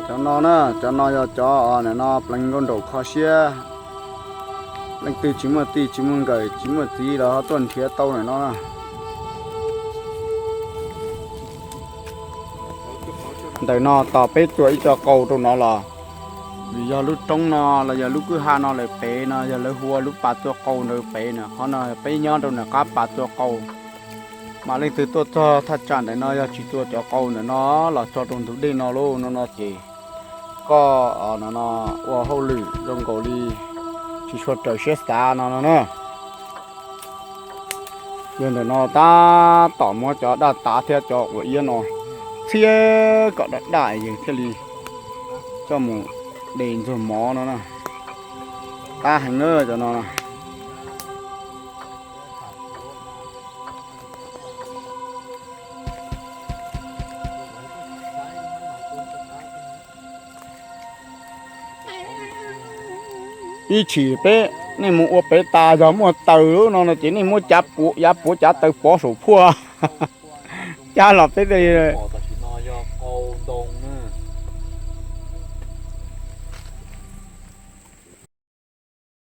Cov no na, cov no yog cov ntawm no pleev nkaus nraum kho siab. Leej twg tsis muaj tij tsis muaj nkawm tsis muaj txiv los ho tuaj nrhiav tau ntawm no na. Ntawm no tos peb txua ib co qau rau no los, vim yog lub roob no los yog lub kwj ha no lawm pem no yog lawv hu ua lub pas txua qau ntawd pem na. Qhov no peb nyob rau nram qab pas txua qau. Mas leej twg tuaj txog thaj tsam ntawm no yog tsis txua cov qau ntawm no los txog rau ntug dej no lauj no no ces koj no no ua hauj lwm zoo nkaus li tsis tshua raws siab xav no no na. Yog ntawm no tab tom muab cov daj tav thiab cov ua iab no txhiab kom daj daj yus thiaj li coj mus de ntxuag mov no na. Qab heev na cov no. Ib chim peb nej mus ua pem tas yog muaj taws lub no no ces nej muab cav puav, yav puav cav taws pov saum phuaj. Cab los peb thiaj li, tam sim no yog qau ntoo na.